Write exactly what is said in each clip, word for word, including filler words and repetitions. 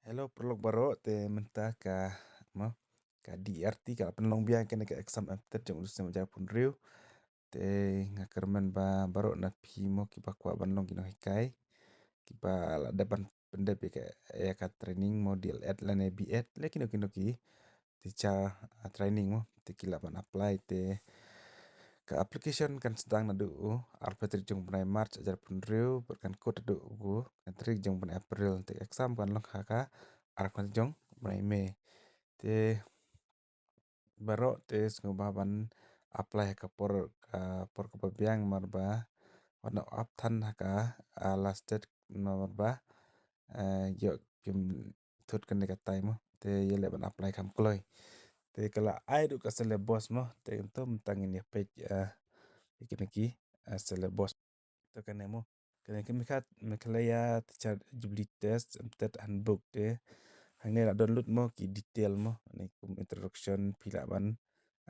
Hello paralok baroh, te mynta ka, mo, ka D E R T ka la pynlong biang kane ka exam M.Tet jong u snem hajar arphew hynriew. Te nga kyrmen ba baroh na phi, mo, kiba kwah ban long ki nonghikai, kiba la dep ban pyndep ïa ka, ïa ka training, mo, D.El.Ed lane B.Ed, lane kino kino ki teacher, ah, training, mo, te ki lah ban apply. Te ka application kan sdang naduh u arphew tarik jong u bnai March hajar arphew hynriew bad kan kut haduh u khyndai tarik jong u bnai April. Te exam kan long ha ka arphew tarik jong u bnai May. Te baroh te sngewbha ban apply ha ka por, ka por kaba biang, namar ba wat nang ap than ha ka, ah, last date, namar ba, eh, ïoh kim thut kane ka time, mo. Te ïaleh ban apply kham kloi. Te ka la ai ruh ka syllabus, mo. Te to mynta ngin ïa peit, eh, ïa kine ki, eh, syllabus. To kane, mo. Kane ka Megha-, Meghalaya Teacher Jubilee Test, M.Tet Handbook te. Hangne la download, mo, ki detail, mo. Ni kum introduction, phi lah ban,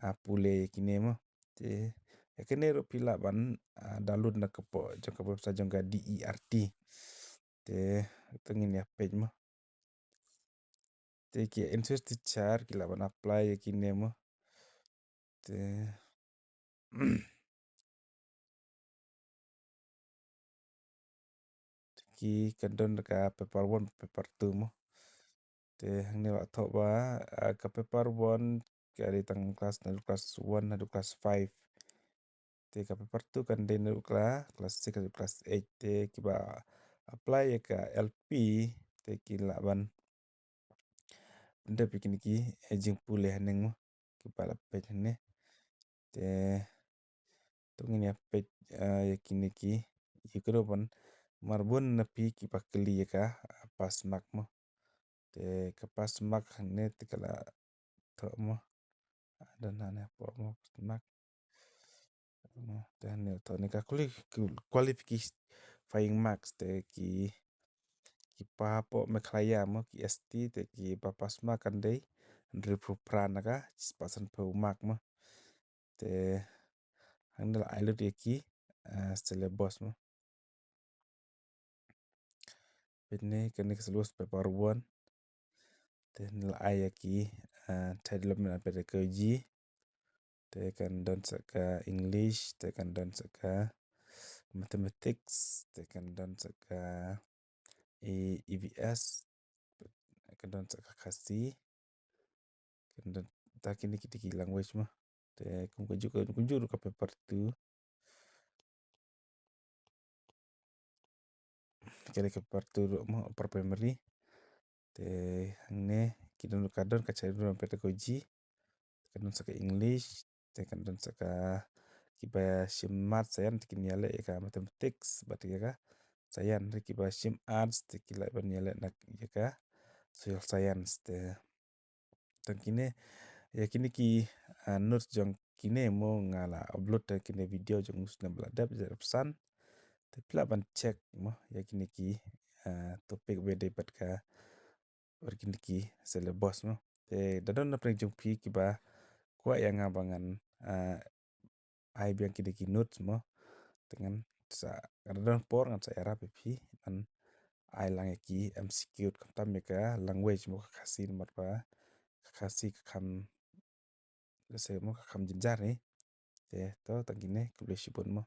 ah, pule ïa kine, mo. Te ïa kine ruh phi lah ban, ah, download na ka por jong ka website jong ka D E R T. Te to ngin ïa peit, mo. Te ki interested teacher ki lah ban apply ïa kine, mo. Te ki kan don ka paper one, paper two, mo. Te hangne la thoh ba, ah, ka paper one ka dei tang class, naduh class one haduh class five. Te ka paper two kan dei naduh kla-, class six haduh class eight. Te kiba apply ïa ka L P te ki lah ban pyndep ïa kine ki, eh, jingpule hangne, mo, kiba la peit hangne. Te to ngin ïa peit, eh, ïa kine ki, ïa kine ban, namar bun na phi kiba kylli ïa ka, ah, pass mark, mo. Te ka pass mark hangne te ka la thoh, mo. Ah, don hangne hapoh, mo, pass mark. Mo, te hangne thoh ne ka quali-, qualifying marks te ki, kiba hapoh Meghalaya, mo, ki S T te kiba pass mark kan dei hynriewphew phra na ka shispah sanphew mark, mo. Te hangne la ai lut ïa ki, eh, syllabus, mo. Peit ne, kane ka syllabus paper one. Te hangne la ai ïa ki, eh, child development and pedagogy. Te kan don sa ka English, te kan don sa ka mathematics, te kan don sa ka E-, E V S, kan don sa ka Khasi. Kan don, ta kine ki dei ki language, mo. Te kum ka juh, kumjuh ruh ka paper two. Ka dei ka paper two ruh, mo, upper primary. Te hangne ki don, ka don ka child development pedagogy. Kan don sa ka English, te kan don sa ka, kiba shim maths, science te kin ïaleh ïa ka mathematics bad ïa ka science, te kiba shim arts te ki lah ban ïaleh na ïa ka social science. Te tang kine, ïa kine ki, ah, notes jong kine, mo, nga la upload ha kine video jong u snem ba la dep, jait ba san. Te phi lah ban check, mo, ïa kine ki, ah, topic ba dei bad ka, bad kine ki syllabus, mo. Te da don na pdeng jong phi kiba kwah ïa nga ba ngan, ah, ai biang kine ki notes, mo. Te ngan sa, ka da don por ngan sa ïarap ïa phi ban ai lang ïa ki M C Q khamtam ïa ka language, mo, ka Khasi, namar ba ka Khasi ka kham, lehse, mo, ka kham jynjar ne. Te to tang kine, khublei shibun, mo.